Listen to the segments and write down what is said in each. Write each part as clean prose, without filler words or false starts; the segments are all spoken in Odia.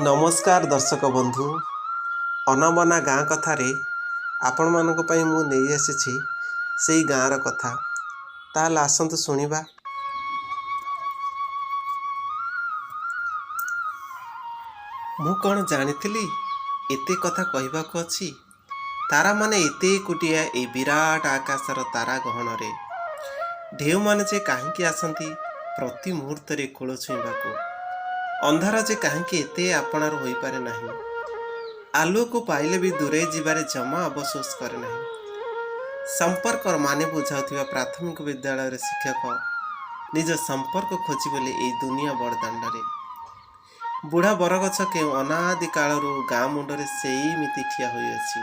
ନମସ୍କାର ଦର୍ଶକ ବନ୍ଧୁ, ଅନାବନା ଗାଁ କଥାରେ ଆପଣମାନଙ୍କ ପାଇଁ ମୁଁ ନେଇ ଆସିଛି ସେଇ ଗାଁର କଥା। ତାହେଲେ ଆସନ୍ତୁ ଶୁଣିବା। ମୁଁ କ'ଣ ଜାଣିଥିଲି ଏତେ କଥା କହିବାକୁ ଅଛି। ତାରାମାନେ ଏତେ ଏକୁଟିଆ ଏଇ ବିରାଟ ଆକାଶର ତାରା ଗହଣରେ। ଢେଉମାନେ ଯେ କାହିଁକି ଆସନ୍ତି ପ୍ରତି ମୁହୂର୍ତ୍ତରେ କୂଳ ଛୁଇଁବାକୁ। ଅନ୍ଧାର ଯେ କାହିଁକି ଏତେ ଆପଣାର ହୋଇପାରେ ନାହିଁ। ଆଲୁଅକୁ ପାଇଲେ ବି ଦୂରେଇ ଯିବାରେ ଜମା ଅବସୋସ କରେ ନାହିଁ। ସମ୍ପର୍କର ମାନେ ବୁଝାଉଥିବା ପ୍ରାଥମିକ ବିଦ୍ୟାଳୟର ଶିକ୍ଷକ ନିଜ ସମ୍ପର୍କ ଖୋଜି ବୁଲେ ଏଇ ଦୁନିଆ ବଡ଼ଦାଣ୍ଡରେ। ବୁଢ଼ା ବରଗଛ କେଉଁ ଅନାଦି କାଳରୁ ଗାଁ ମୁଣ୍ଡରେ ସେଇମିତି ଠିଆ ହୋଇଅଛି।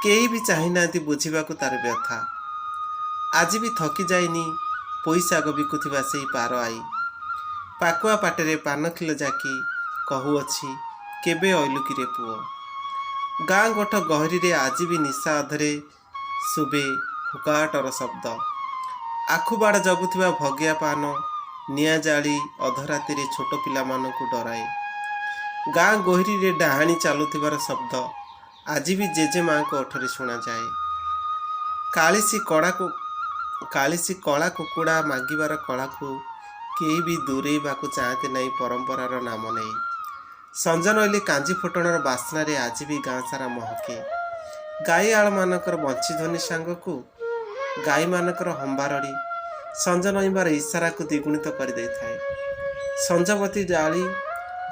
କେହି ବି ଚାହିଁନାହାନ୍ତି ବୁଝିବାକୁ ତାର ବ୍ୟଥା। ଆଜି ବି ଥକି ଯାଇନି ପୋଇଶାଗ ବିକୁଥିବା ସେଇ ପାର ଆଈ। ପାକୁଆ ପାଟିରେ ପାନଖିଲ ଜାକି କହୁଅଛି, କେବେ ଅଇଲୁ କିରେ ପୁଅ। ଗାଁ ଗୋଠ ଗହୀରିରେ ଆଜି ବି ନିଶା ଅଧରେ ଶୁଭେ ହୁକାଟର ଶବ୍ଦ। ଆଖୁବାଡ଼ ଜଗୁଥିବା ଭଗିଆ ପାନ ନିଆଁ ଜାଳି ଅଧରାତିରେ ଛୋଟ ପିଲାମାନଙ୍କୁ ଡରାଏ। ଗାଁ ଗୋହିରୀରେ ଡାହାଣୀ ଚାଲୁଥିବାର ଶବ୍ଦ ଆଜି ବି ଜେଜେ ମାଙ୍କ ଓଠରେ ଶୁଣାଯାଏ। କାଳିଶୀ କଳା କୁକୁଡ଼ା ମାଗିବାର କଳାକୁ କେହି ବି ଦୂରେଇବାକୁ ଚାହାନ୍ତି ନାହିଁ ପରମ୍ପରାର ନାମ ନେଇ। ସଞ୍ଜ ନଇଲେ କାଞ୍ଜି ଫୁଟଣର ବାସ୍ନାରେ ଆଜି ବି ଗାଁ ସାରା ମହକେ। ଗାଈ ଆଳମାନଙ୍କର ବଂଶୀଧ୍ୱନି ସାଙ୍ଗକୁ ଗାଈମାନଙ୍କର ହମ୍ବାରଡ଼ି ସଞ୍ଜ ନଇଁବାର ଇସାରାକୁ ଦ୍ୱିଗୁଣିତ କରିଦେଇଥାଏ। ସଞ୍ଜବତୀ ଜାଳି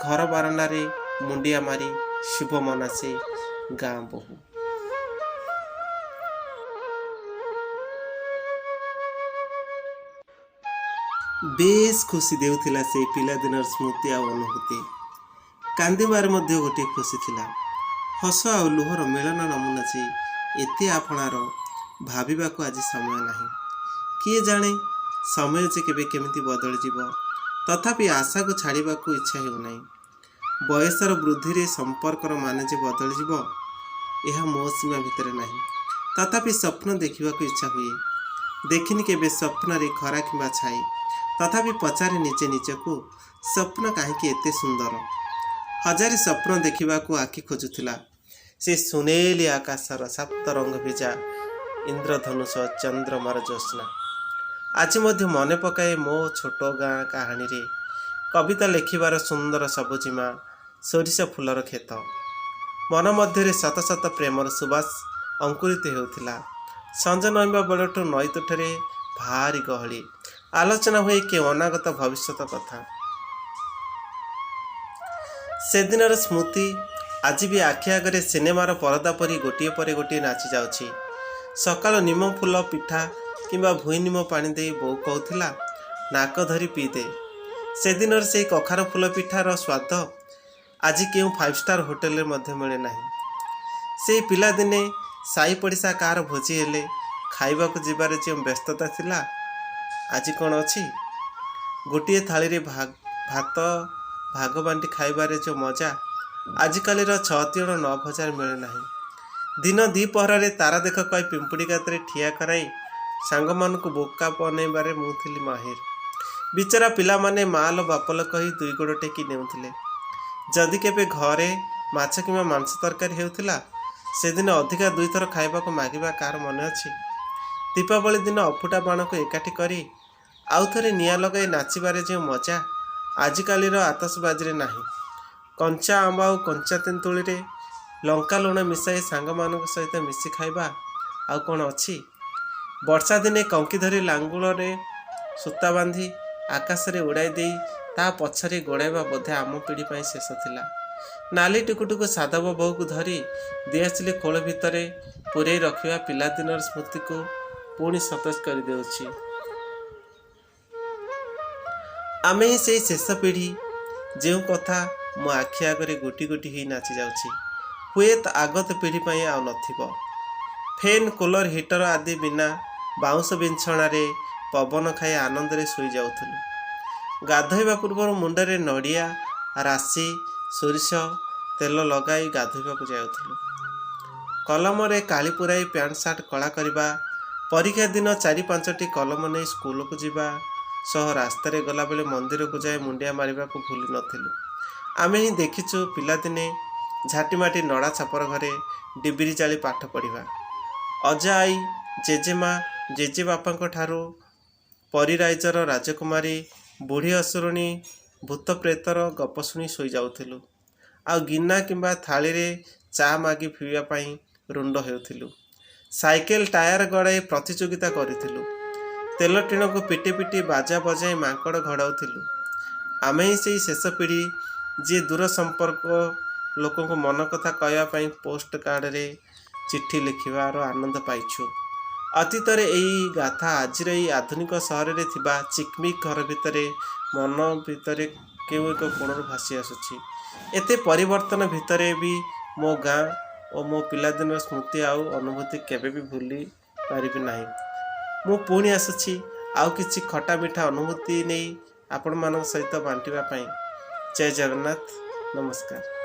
ଘର ବାରଣ୍ଡାରେ ମୁଣ୍ଡିଆ ମାରି ଶୁଭ ମନାସେ ଗାଁ ବୋହୂ। ବେଶ୍ ଖୁସି ଦେଉଥିଲା ସେଇ ପିଲାଦିନର ସ୍ମୃତି ଆଉ ଅନୁଭୂତି। କାନ୍ଦିବାରେ ମଧ୍ୟ ଗୋଟିଏ ଖୁସି ଥିଲା। ହସ ଆଉ ଲୁହର ମିଳନ ନମୁନା ଯେ ଏତେ ଆପଣାର, ଭାବିବାକୁ ଆଜି ସମୟ ନାହିଁ। କିଏ ଜାଣେ, ସମୟ ଯେ କେବେ କେମିତି ବଦଳିଯିବ। ତଥାପି ଆଶାକୁ ଛାଡ଼ିବାକୁ ଇଚ୍ଛା ହେଉନାହିଁ। ବୟସର ବୃଦ୍ଧିରେ ସମ୍ପର୍କର ମାନେ ଯେ ବଦଳିଯିବ, ଏହା ମୋ ସୀମା ଭିତରେ ନାହିଁ। ତଥାପି ସ୍ୱପ୍ନ ଦେଖିବାକୁ ଇଚ୍ଛା ହୁଏ। ଦେଖିନି କେବେ ସ୍ୱପ୍ନରେ ଖରା କିମ୍ବା ଛାଇ। ତଥାପି ପଚାରେ ନିଜେ ନିଜକୁ, ସ୍ୱପ୍ନ କାହିଁକି ଏତେ ସୁନ୍ଦର? ହଜାରେ ସ୍ୱପ୍ନ ଦେଖିବାକୁ ଆଖି ଖୋଜୁଥିଲା ସେ ସୁନେଲି ଆକାଶର ସାତ ରଙ୍ଗ ଭିଜା ଇନ୍ଦ୍ରଧନୁଷ, ଚନ୍ଦ୍ରମାର ଜ୍ୟୋତ୍ସ୍ନା। ଆଜି ମଧ୍ୟ ମନେ ପକାଏ ମୋ ଛୋଟ ଗାଁ କାହାଣୀରେ କବିତା ଲେଖିବାର ସୁନ୍ଦର ସବୁଜିମା, ସୋରିଷ ଫୁଲର କ୍ଷେତ। ମନ ମଧ୍ୟରେ ଶତ ଶତ ପ୍ରେମର ସୁବାସ ଅଙ୍କୁରିତ ହେଉଥିଲା। ସଞ୍ଜ ନଇଁବା ବେଳଠୁ ନଈ ତୁଠରେ ଭାରି ଗହଳି। ଆଲୋଚନା ହୁଏ କେଉଁ ଅନାଗତ ଭବିଷ୍ୟତ କଥା। ସେଦିନର ସ୍ମୃତି ଆଜି ବି ଆଖି ଆଗରେ ସିନେମାର ପରଦା ପରି ଗୋଟିଏ ପରେ ଗୋଟିଏ ନାଚି ଯାଉଛି। ସକାଳୁ ନିମ ଫୁଲ ପିଠା କିମ୍ବା ଭୁଇଁ ନିମ ପାଣି ଦେଇ ବୋଉ କହୁଥିଲା, ନାକ ଧରି ପିଇଦେ। ସେଦିନର ସେଇ କଖାରୁ ଫୁଲ ପିଠାର ସ୍ୱାଦ ଆଜି କେଉଁ ଫାଇଭ୍ ଷ୍ଟାର୍ ହୋଟେଲରେ ମଧ୍ୟ ମିଳେ ନାହିଁ। ସେଇ ପିଲାଦିନେ ସାହି ପଡ଼ିଶା କାହାର ଭୋଜି ହେଲେ ଖାଇବାକୁ ଯିବାରେ ଯେଉଁ ବ୍ୟସ୍ତତା ଥିଲା, ଆଜି କ'ଣ ଅଛି? ଗୋଟିଏ ଥାଳିରେ ଭାତ ଭାଗ ବାଣ୍ଟି ଖାଇବାରେ ଯେଉଁ ମଜା, ଆଜିକାଲିର ଛଅ ତିଅଣ ନଅ ଭଜାରେ ମିଳେ ନାହିଁ। ଦିନ ଦ୍ୱିପହରରେ ତାରା ଦେଖ କହି ପିମ୍ପୁଡ଼ି ଗାତରେ ଠିଆ କରାଇ ସାଙ୍ଗମାନଙ୍କୁ ବୋକା ବନେଇବାରେ ମୁଁ ଥିଲି ମାହିର। ବିଚରା ପିଲାମାନେ ମାଲୋ ବାପଲୋ କହି ଦୁଇ ଗୋଡ଼ ଟେକି ନେଉଥିଲେ। ଯଦି କେବେ ଘରେ ମାଛ କିମ୍ବା ମାଂସ ତରକାରୀ ହେଉଥିଲା, ସେଦିନ ଅଧିକା ଦୁଇଥର ଖାଇବାକୁ ମାଗିବା କାହାର ମନେ ଅଛି? ଦୀପାବଳି ଦିନ ଅଫୁଟା ବାଣକୁ ଏକାଠି କରି ଆଉ ଥରେ ନିଆଁ ଲଗାଇ ନାଚିବାରେ ଯେଉଁ ମଜା, ଆଜିକାଲିର ଆତସବାଜିରେ ନାହିଁ। କଞ୍ଚା ଆମ୍ବ ଆଉ କଞ୍ଚା ତେନ୍ତୁଳିରେ ଲଙ୍କା ଲୁଣ ମିଶାଇ ସାଙ୍ଗମାନଙ୍କ ସହିତ ମିଶି ଖାଇବା ଆଉ କ'ଣ ଅଛି? ବର୍ଷା ଦିନେ କଙ୍କି ଧରି ଲାଙ୍ଗୁଳରେ ସୂତା ବାନ୍ଧି ଆକାଶରେ ଉଡ଼ାଇ ଦେଇ ତା ପଛରେ ଗୋଡ଼ାଇବା ବୋଧେ ଆମ ପିଢ଼ି ପାଇଁ ଶେଷ ଥିଲା। ନାଲି ଟୁକୁଟୁକୁ ସାଧବ ବୋହୂକୁ ଧରି ଦିଆସିଲି ଖୋଳ ଭିତରେ ପୂରେଇ ରଖିବା ପିଲାଦିନର ସ୍ମୃତିକୁ ପୁଣି ସତେଜ କରିଦେଉଛି। ଆମେ ହିଁ ସେଇ ଶେଷ ପିଢ଼ି, ଯେଉଁ କଥା ମୋ ଆଖି ଆଗରେ ଗୋଟି ଗୋଟି ହୋଇ ନାଚି ଯାଉଛି, ହୁଏତ ଆଗତ ପିଢ଼ି ପାଇଁ ଆଉ ନଥିବ। ଫେନ୍, କୁଲର, ହିଟର ଆଦି ବିନା ବାଉଁଶ ବିଛଣାରେ ପବନ ଖାଇ ଆନନ୍ଦରେ ଶୋଇଯାଉଥିଲୁ। ଗାଧୋଇବା ପୂର୍ବରୁ ମୁଣ୍ଡରେ ନଡ଼ିଆ, ରାଶି, ସୋରିଷ ତେଲ ଲଗାଇ ଗାଧୋଇବାକୁ ଯାଉଥିଲୁ। କଲମରେ କାଳି ପୂରାଇ ପ୍ୟାଣ୍ଟ ସାର୍ଟ କଳା କରିବା, ପରୀକ୍ଷା ଦିନ ଚାରି ପାଞ୍ଚଟି କଲମ ନେଇ ସ୍କୁଲକୁ ଯିବା ସହ ରାସ୍ତାରେ ଗଲାବେଳେ ମନ୍ଦିରକୁ ଯାଇ ମୁଣ୍ଡିଆ ମାରିବାକୁ ଭୁଲି ନଥିଲୁ। ଆମେ ହିଁ ଦେଖିଛୁ ପିଲାଦିନେ ଝାଟିମାଟି ନଡ଼ା ଛପର ଘରେ ଡିବିରି ଜାଳି ପାଠ ପଢ଼ିବା। ଅଜା ଆଈ, ଜେଜେମା, ଜେଜେବାପାଙ୍କ ଠାରୁ ପରୀ ରାଇଜର ରାଜକୁମାରୀ, ବୁଢ଼ୀ ଅସୁରୁଣୀ, ଭୂତ ପ୍ରେତର ଗପ ଶୁଣି ଶୋଇଯାଉଥିଲୁ। ଆଉ ଗିନା କିମ୍ବା ଥାଳିରେ ଚା ମାଗି ପିଇବା ପାଇଁ ରୁଣ୍ଡ ହେଉଥିଲୁ। ସାଇକେଲ ଟାୟାର ଗଡ଼ାଇ ପ୍ରତିଯୋଗିତା କରିଥିଲୁ। ତେଲ ଟିଣକୁ ପିଟି ପିଟି ବାଜା ବଜାଇ ମାଙ୍କଡ଼ ଘଉଡ଼ାଉଥିଲୁ। ଆମେ ହିଁ ସେଇ ଶେଷ ପିଢ଼ି, ଯିଏ ଦୂର ସମ୍ପର୍କ ଲୋକଙ୍କୁ ମନ କଥା କହିବା ପାଇଁ ପୋଷ୍ଟ କାର୍ଡ଼ରେ ଚିଠି ଲେଖିବାର ଆନନ୍ଦ ପାଇଛୁ। ଅତୀତରେ ଏଇ ଗାଥା ଆଜିର ଏଇ ଆଧୁନିକ ସହରରେ ଥିବା ଚିକମିକ ଘର ଭିତରେ, ମନ ଭିତରେ କେଉଁ ଏକ କୋଣରୁ ଭାସି ଆସୁଛି। ଏତେ ପରିବର୍ତ୍ତନ ଭିତରେ ବି ମୋ ଗାଁ ଓ ମୋ ପିଲାଦିନର ସ୍ମୃତି ଆଉ ଅନୁଭୂତି କେବେ ବି ଭୁଲି ପାରିବି ନାହିଁ। ମୁଁ ପୁଣି ଆସୁଛି ଆଉ କିଛି ଖଟା ମିଠା ଅନୁଭୂତି ନେଇ ଆପଣମାନଙ୍କ ସହିତ ବାଣ୍ଟିବା ପାଇଁ। ଜୟ ଜଗନ୍ନାଥ, ନମସ୍କାର।